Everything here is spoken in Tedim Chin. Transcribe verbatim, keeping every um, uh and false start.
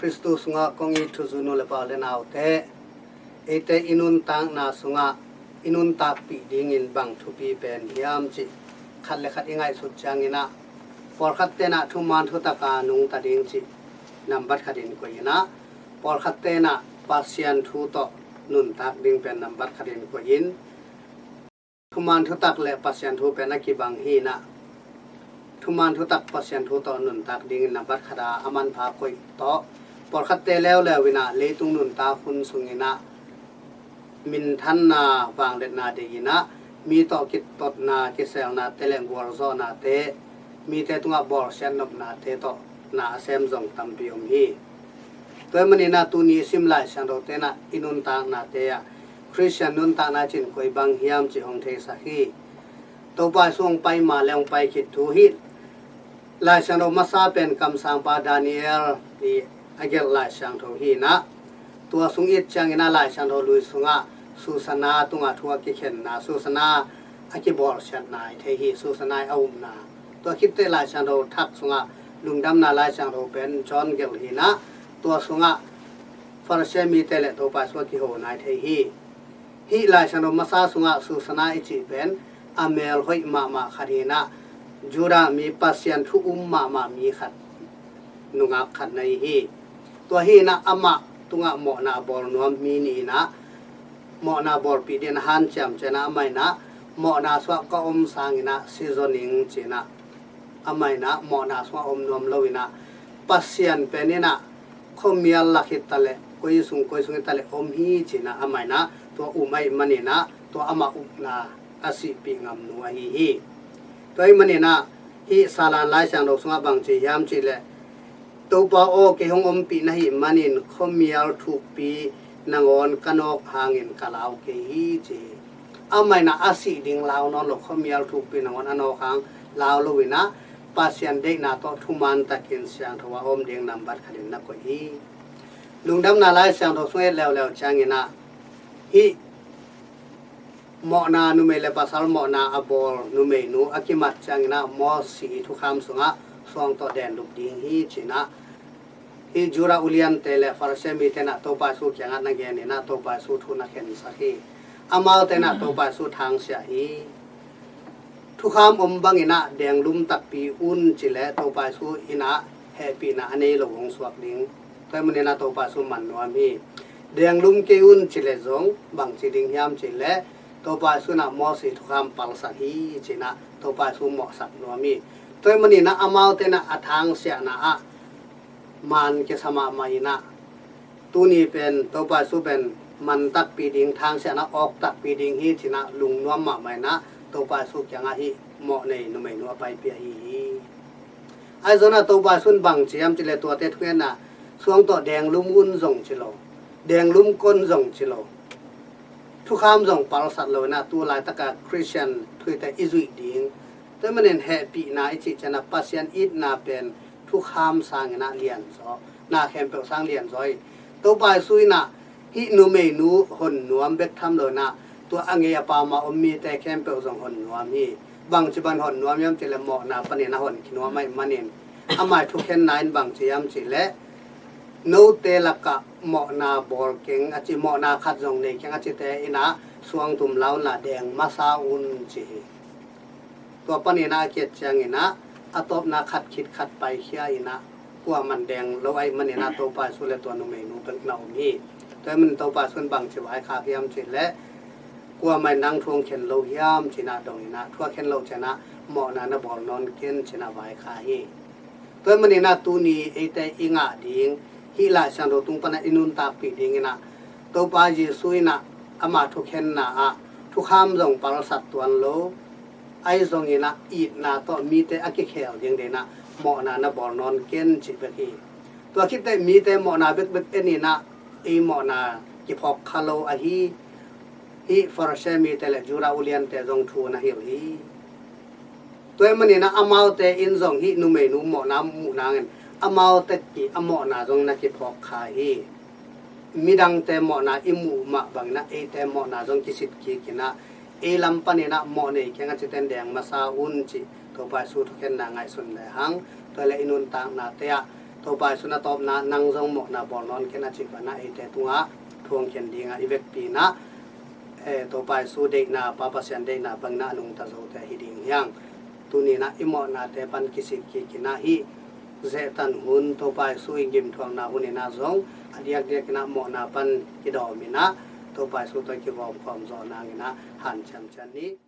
Khristu sungah kong it thuzui nu le pa u le naute, eite i nuntakna sungah i nuntakpih dingin bang thupi pen hiam cih khat le khat i ngaihsut ciangin ah, pawlkhat tenah thuman thutak a nungta ding cih nambat khatin koih in ah, pawlkhat tenah Pasian thu tawh nuntak ding pen nambat khatin koih in, thuman thutak le Pasian thu pen a kibang hi in ah, thuman thutak Pasian thu tawh nuntak dingin nambat khat a a manpha koih tawh, pawlkhatte leuleu in ah leitung nuntak hun sungin ah minthanna, vangliatna dingin ah mi tawh kitotna, kiselnate le gualzawhnate, mite tungah bawlsiat nopnate tawh na a sem zong tampi om hi. Tua ahih manin ah tuni i sim Lai Siangtho tenah i nuntaknate ah Khristian nuntakna cin koi bang hiam cih hong theisak hi. Topa Jesu hong pai ma le hong pai khit thu hi. Lai Siangtho masa pen kamsangpa Daniel i a gelh Lai Siangtho hi in ah, tua sung i et ciangin ah Lai Siangtho lui sungah Susanna tungah thu a kikhenna, Susanna a kibawlsiatna i thei hi. Susanna i a upna, tua khit teh Lai Siangtho thak sungah Lungdamna Lai Siangtho pen John gelh hi in ah, tua sungah Farisi mite le Topa Jesu a kihona i thei hi. Hih Lai Siangtho masa sungah Susanna i cih pen a mel hoih mahmah khat hi in ah, Judah mi, Pasian thu um mahmah mi khat, nungak khat na hi hi. Tua hi in ah amah tungah mawhna bawl nuam mi nih in ah, mawhna bawlpih dingin a hanciam ciangin ah, amah in ah mawhna sungah ka om sangin ah si zaw ning ci in ah, amah in ah mawhna sungah om nuam lo in ah, Pasian pen in ah khuamial lak hi ta leh, koi sung koi sung hi ta leh om hi ci in ah, amah in ah tua um ahih manin ah tua amah upna a sihpih ngam nu ahi hi. Tua ahih manin ah hih Salan Lai Siangtho sungah bang ci hiam cih leh, Topa aw, kei hong ompih na hih manin khuamial thukpi nangawn ka nawk hangin ka lau kei hi ci hi. Amah in ah a sih ding lau nawn lo, khuamial thukpi nangawn a nawk hang lau lo in ah Pasian deihna tawh thuman takin siangtho a om ding nambat khatin na koih hi. Lungdamna Lai Siangtho sung et leuleu ciangin ah hih mawhna, numei le pasal mawhna a bawl numeinu a kimat ciangin ah Moses i thukham sungah suang tawh denglup ding hi ci in ah, hih Judah uliante le Farisi mite in ah Topa Jesu kiangah na gen in ah Topa Jesu thu na khensak hi. Amaute in ah Topa Jesu thangsiah hi. Thukham om bangin ah denglum takpi un ci leh Topa Jesu in ah hehpihna a nei lo hong suak ding. Tua ahih manin ah Topa Jesu man nuam hi. Denglum kei un ci leh zong bang ci ding hiam cih leh, Topa Jesu in ah Moses thukham palsat hi ci in ah Topa Jesu mawhsak nuam hi. Tua ahih manin ah amaute in ah a thangsiahna ah man kisa mahmah in ah, tuni pen Topa Jesu pen man takpi ding, thangsiahna awk takpi ding hi ci in ah lungnuam mahmah in ah Topa Jesu kiangah hih mawh nei numeinu a paipih ahi hi. Ahi zongin ah Topa Jesu in bang ci hiam cih leh, tuate thungetna suang tawh denglum un zong ci lo, denglum kon zong ci lo, thukham zong palsat lo in ah tu laitak a Khristian thuhilhte i zuih ding. Tua ahih manin hehpihna i cih ciangin ah Pasian itna pen thukham sangin ah lianzaw, na khempeuh sang lianzaw hi. Topa Jesu in ah hih numeinu hon nuam bek tham lo in ah, tua a ngei a pam a om mite khempeuh zong hon nuam hi. Bangci bangin hon nuam hiam cih leh mawhna panin a hon khin nuam ahih manin, amah i thukhenna in bang ci hiam cih leh, note lakah mawhna bawl keng a ci, mawhna khat zong nei keng a cite in ah suang tum la un la deng masa un ci hi. Tua panin ah a ki-et ciangin ah a tawpna khat khit khat paikhia in ah, kuaman deng lo ahih manin ah Topa Jesu le tua numeinu bek na om hi. Tua ahih manin Topa Jesu in bangci vaikhak hiam cih leh, kuamah in nang thu hong khen lo hiam ci in ah dong in ah, thu a khen loh ciangin ah mawhna na bawl nawn ken ci in ah vaikhak hi. Tua ahih manin ah tuni eite i ngah ding, hih Lai Siangtho tung pan ah i nuntakpih dingin ah, Topa Jesu in ah ama thukhenna ah thukham zong palsat tuan lo, ahi zongin ah itna tawh mite a kikhel ding dingin ah mawhna na bawl nawn ken cih bek hi. Tua khit teh mite mawhna bekbek en in ah ei mawhna kiphawk kha lo ahi, hih Farisi mite le Judah uliante zong thu na hilh hi. Tua ahih manin ah amaute in zong hih numeinu mawhna muh nangin amaute ki a mawhna zong na kiphawk kha hi. Midangte mawhna i muh mah bangin ah eite mawhna zong kisit kik in ah, ei lam panin ah mawh nei keng a cite in deng masa un cih Topa Jesu thukhenna ngaihsun lehang, tua leh i nuntaknate ah Topa Jesu na tawpna nang zong mawhna bawl nawn ken a cih banah eite tungah thu hong khen dingah i vekpi inah, eh, Topa Jesu deihna, Pa Pasian deihna bangin ah a nungta zote hi ding hi hang. Tuni inah i mawhnate pan kisik kik inah hih zehtan hun, Topa Jesu i gimthuakna hun inah zong a diakdiak inah mawhna pan kidawm inah Topa Jesu tawh kigawmkhawm zawh nang inah hanciam ciat ni.